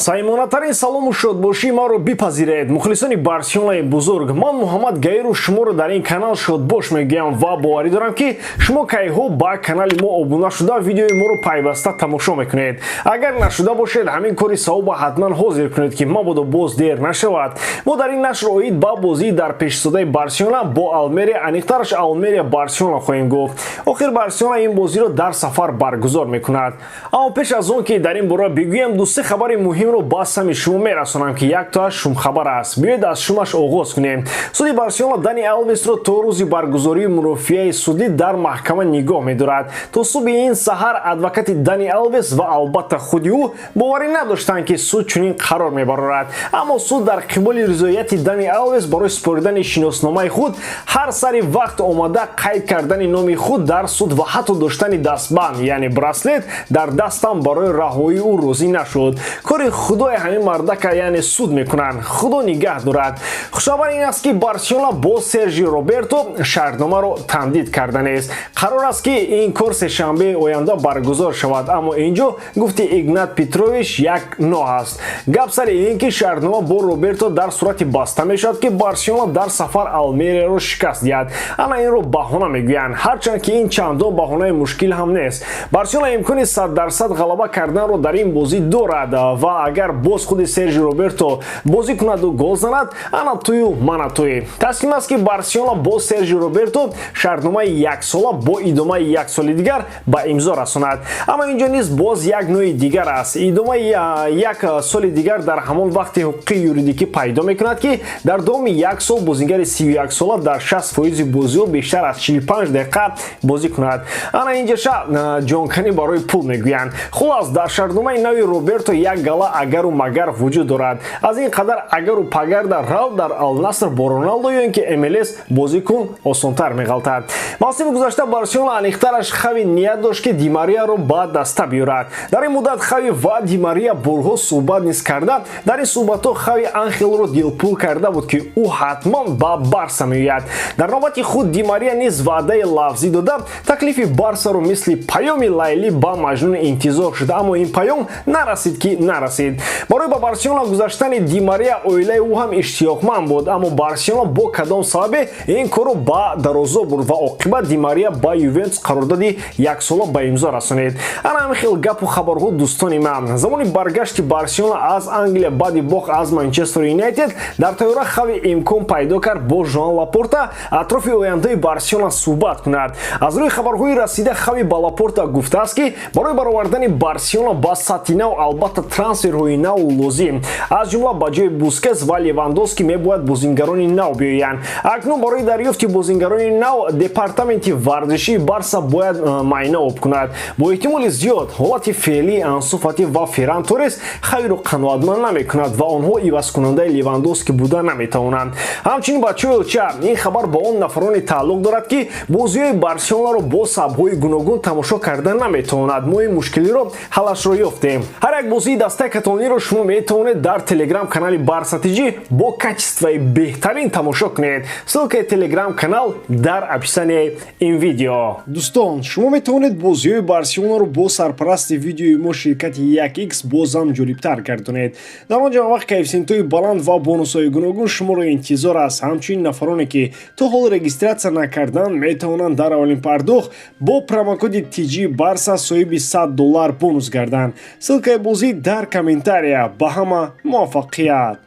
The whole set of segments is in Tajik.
Самимонатарин салому шодбошии маро бипазиред, мухлисони Барселонаи бузург. Ман Муҳаммад Гаиру шуморо дар ин канал шодбош мегӯям ва боварӣ дорам, ки шумо кайҳо ба канали мо обуна шуда, видеои моро пайваста тамошо мекунед. Агар нашуда бошед, ҳамин кори савоба ҳатман ҳозир кунед, ки мабодо боз дер нашавад. Мо дар ин нашр оид ба бозии дар пешистодаи Барселона бо Алмерия, аниқтараш Алмерия Барселона хоҳем гуфт. Охир Барселона ин бозиро дар сафар баргузор мекунад. Аммо пеш аз он ки дар ин бора бигӯем, ду-се хабари муҳимро ба сами шумо мерасонам, ки яктоаш шумхабар аст. Биёед, аз шумаш оғоз кунем. Суди Барселона Дани Алвесро то рӯзи баргузории мурофиаи судӣ дар маҳкама нигоҳ медорад. То субҳи ин саҳар адвокати Дани Алвес ва албатта худи ӯ боварӣ надоштанд, ки суд чунин қарор мебарорад. Аммо суд дар қиболи ризояти Дани Алвес барои супоридани шиносномаи худ, ҳар сари вақт омада қайд кардани номи худ дар суд ва ҳатто доштани дастбанд, яъне браслет дар дастам, барои раҳоии ӯ розӣ нашуд. Кори худои ҳамин мардака, яъне суд мекунанд, Худо нигаҳ дорад. Хушхабар ин аст, ки Барселона бо Сержи Роберто шартномаро тамдид карданест. Қарор аст, ки ин кор сешанбеи оянда баргузор шавад. Аммо инҷо гуфти Игнат Петрович як ноҳ аст. Гап сари ин ки шартнома бо Роберто дар сурати баста мешавад, ки Барселона дар сафар Алмерияро шикаст диҳад. Ана инро баҳона мегӯянд, ҳарчанд ки ин чандон баҳонаи мушкил ҳам нест. Барселона имкони 100% ғалаба карданро дар ин бозӣ дорад ва агар боз худи Сержи Роберто бозӣ кунаду гол занад, ана тую мана туи. Таслим аст, ки Барселона бо Сержи Роберто шартномаи яксола бо идомаи як соли дигар ба имзо расонад. Аммо инҷо низ боз як нӯи дигар аст. Идомаи як соли дигар дар ҳамон вақти ҳуқуқи юридикӣ пайдо мекунад, ки дар давоми як сол бозингари 31сола дар 60% бозиҳо бештар аз 45 дақиқа бозӣ кунад. Ана инҷаша ҷонканӣ барои пул мегӯянд. Хулас, дар шартномаи нави Роберто як гала агару магар вуҷуд дорад. Аз ин қадар агару пагар дар рав дар Алнаср бо Роналдо ё ин ки МЛС бозӣ кун, осонтар меғалтад. Мавсими гузашта Барселона, аниқтараш Хави, ният дошт, ки Димарияро ба даста биёрад. Дар ин муддат Хави ва Димария борҳо суҳбат низ карда. Дар ин суҳбатҳо Хави Анхелро дилпур карда буд, ки ӯ ҳатман ба Барса меояд. Дар навбати худ Димария низ ваъдаи лафзӣ дода, таклифи Барсаро мисли паёми Лайлӣ ба Маҷнун интизор шуд. Аммо ин паём нарасид, ки нарасид. Барои ба Барселона гузаштани Димария оилаи ӯ ҳам иштиёқманд буд. Аммо Барселона бо кадом сабабе ин корро ба дарозо бурд ва оқибат Димария ба Ювентус қарордоди яксола ба имзо расонид. Ана ҳамин хел гапу хабарҳо, дӯстони ман. Замони баргашти Барселона аз Англия баъди бохт аз Манчестер Юнайтед дар тайёра Хави имкон пайдо кард бо Жоан Лапорта атрофи ояндаи Барселона суҳбат кунад. Аз рӯи хабарҳои расида, Хави ба Лапорта гуфтааст, ки барои баровардани Барселона ба сатҳи нав албатта трансферҳои нав лозим, аз ҷумла ба ҷои Бускес ва Левандовски мебояд бозингарони нав биёянд. Акнун барои дарёфти бозингарони нав департаменти варзишии Барса бояд майна об кунад. Бо эҳтимоли зиёд ҳолати феълии Ансу Фати ва Ферран Торрес Хавиро қаноатманд намекунад ва онҳо ивазкунандаи Левандовски буда наметавонанд. Ҳамчунин, бачаҳои оча, ин хабар ба он нафароне тааллуқ дорад, ки бозиҳои Барселонаро бо сабабҳои гуногун тамошо карда наметавонад. Мо ин мушкилиро ҳаллашро ёфтем. Ҳар як бозии дастаи каталониро шумо метавонед дар телеграм канали Барса ТЖ бо качествои беҳтарин тамошо кунед. Ссылкаи телеграм канал дар описанияи ин видео. Дӯстон, шумо метавонед бозиҳои Барселонаро бо сарпарасти видеои мо, ширкати 1X, бозам ҷолибтар гардонед. Дар он ҷо вақт коэффисиентҳои баланд ва бонусҳои гуногун шуморо интизор аст. Ҳамчунин нафароне, ки то ҳол регистрация накарданд, метавонанд дар аввалин пардохт бо промокоди TG Барса соҳиби 100 доллар бонус гарданд. Ссылкаи бозӣ дар комментария. Ба ҳама муваффақият!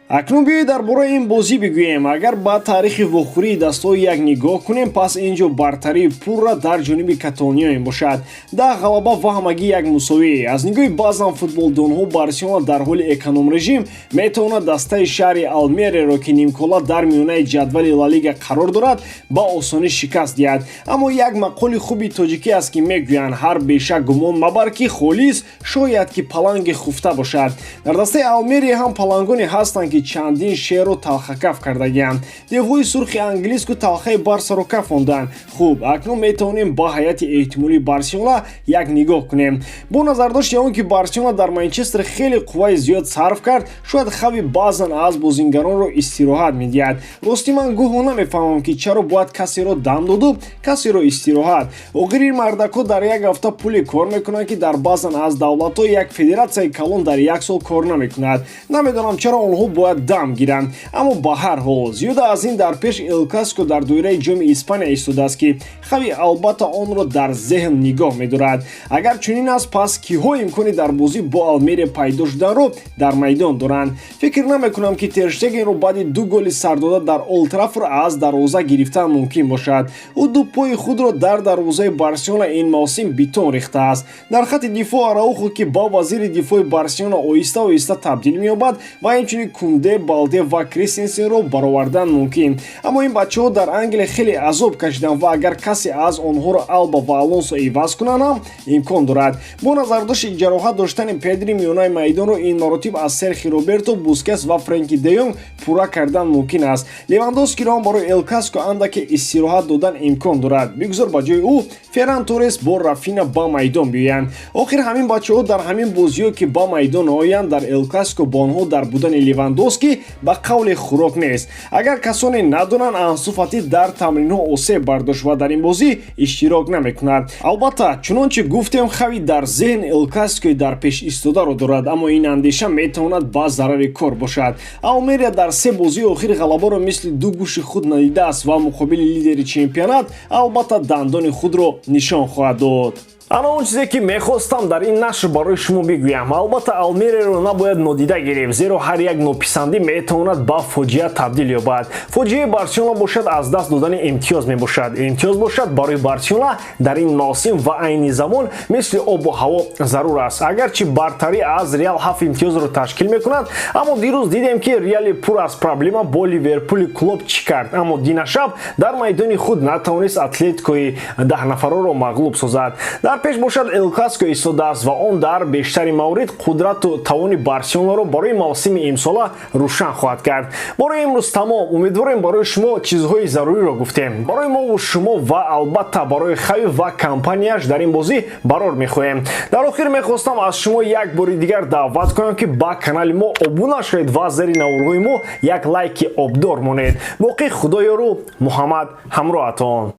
Акнун биёед, дар бораи ин бозӣ бигӯем. Агар ба таърихи вохӯрии дастҳои як нигоҳ кунем, пас ин ҷо бартарии пурра дар ҷониби каталониё мебошад: 10 ғалаба ва ҳамагӣ як мусовӣ. Аз нигоҳи баъзан футболдонҳо, Барселона дар ҳоли эконом-режим метавонад дастаи шаҳри Алмереро, ки нимкола дар миёнаи ҷадвали Лалига қарор дорад, ба осонӣ шикаст диҳад. Аммо як мақоли хуби тоҷикӣ аст, ки мегӯянд: «Ҳар беша гумон мабар, ки холис, шояд ки паланги хуфта бошад». Дар дастаи Алмерия ҳам палангоне ҳастанд, ки ки чандин шеърро талхакаф кардагианд. Девҳои сурхи англиску талхаи Барсаро кафонданд. Хуб, акнун метавонем ба ҳайати эҳтимолии Барселона як нигоҳ кунем. Бо назардошти он ки Барселона дар Манчестер хеле қувваи зиёд сарф кард, шояд Хави баъзан аз бозингаронро истироҳат медиҳад. Ростӣ, ман гоҳо намефаҳмам, ки чаро бояд касеро дам доду касеро истироҳат. Охир ин мардакҳо дар як ҳафта пуле кор мекунанд, ки дар баъзан аз давлатҳо як федератсияи калон дар як сол кор намекунад. Намедонам, чаро онҳо бояд дам гиранд, аммо ба ҳар ҳол, зиёда аз ин, дар пеш Эл Классико дар доираи Ҷоми Испания истодааст, ки Хави албатта онро дар зеҳн нигоҳ медорад. Агар чунин аст, пас киҳо имкони дар бозӣ бо Алмерия пайдо шуданро дар майдон доранд? Фикр намекунам, ки Тер Штегенро баъди ду голи сардода дар Олд Траффорд аз дарвоза гирифтан мумкин бошад. Ӯ ду пои худро дар дарвозаи Барселона ин мавсим бетон рехтааст. Дар хатти дифоъ Араухо, ки ба вазири дифои Барселона оҳиста оҳиста табдил меёбад, ва инчунин Кунде, Балде ва Кристенсенро баровардан мумкин. Аммо ин бачаҳо дар Англия хеле азоб кашиданд ва агар касе аз онҳоро Алба ва Алонсо иваз кунанд ҳам имкон дорад. Бо назардошти ҷароҳат доштани Педри, миёнаи майдонро ин маротиб аз Серхи Роберто, Бускес ва Френки де Йонг пурра кардан мумкин аст. Левандовскиро ҳам барои Эл Классико андаке истироҳат додан имкон дорад. Бигузор ба ҷои ӯ Ферран Торрес бо Рафина ба майдон биёянд. Охир ҳамин бачаҳо дар ҳамин бозиҳо ки ба майдон оянд, дар Эл Классико бо онҳо дар будани Левандовски ба қавле хӯрок нест. Агар касоне надонанд, Ансу Фати дар тамринҳо осеб бардошт ва дар ин бозӣ иштирок намекунад. Албатта, чунончи гуфтем, Хави дар зеҳн Эл Классикои дар пеш истодаро дорад, аммо ин андеша метавонад ба зарари кор бошад. Алмерия дар се бозии охир ғалабаро мисли ду гӯши худ надидааст ва муқобили лидери чемпионат албатта дандони худро нишон хоҳад дод. Ана он чизе, ки мехостам дар ин нашр барои шумо бигӯям. Албатта, Алмериро набояд нодида гирифт, зеро ҳар як нописандӣ метавонад ба фоҷиа табдил ёбад. Фоҷиаи Барселона бошад, аз даст додани имтиёз мебошад. Имтиёз бошад, барои Барселона дар ин мавсим ва айни замон мисли обу ҳаво зарур аст. Агарчи бартарӣ аз Реал 7 имтиёзро ташкил мекунад, аммо дирӯз дидем, ки Реали пур аз проблема бо Ливерпули Клоп чӣ кард. Аммо динашаб дар майдони худ натавонист Атлетикои 10 нафароро мағлуб созад. Дар пеш бошад Эл Классико истодааст ва он дар бештари маврид қудрату тавони Барселонаро барои мавсими имсола рӯшан хоҳад кард. Барои имрӯз тамом. Умедворем, барои шумо чизҳои заруриро гуфтем. Барои мову шумо ва албатта барои Хави ва компанияш дар ин бозӣ барор мехоҳем. Дар охир мехостам аз шумо як бори дигар даъват кунам, ки ба канали мо обуна шавед ва зери наворҳои мо як лайки обдор монед. Боқӣ Худоёру Муҳаммад ҳамроҳатон.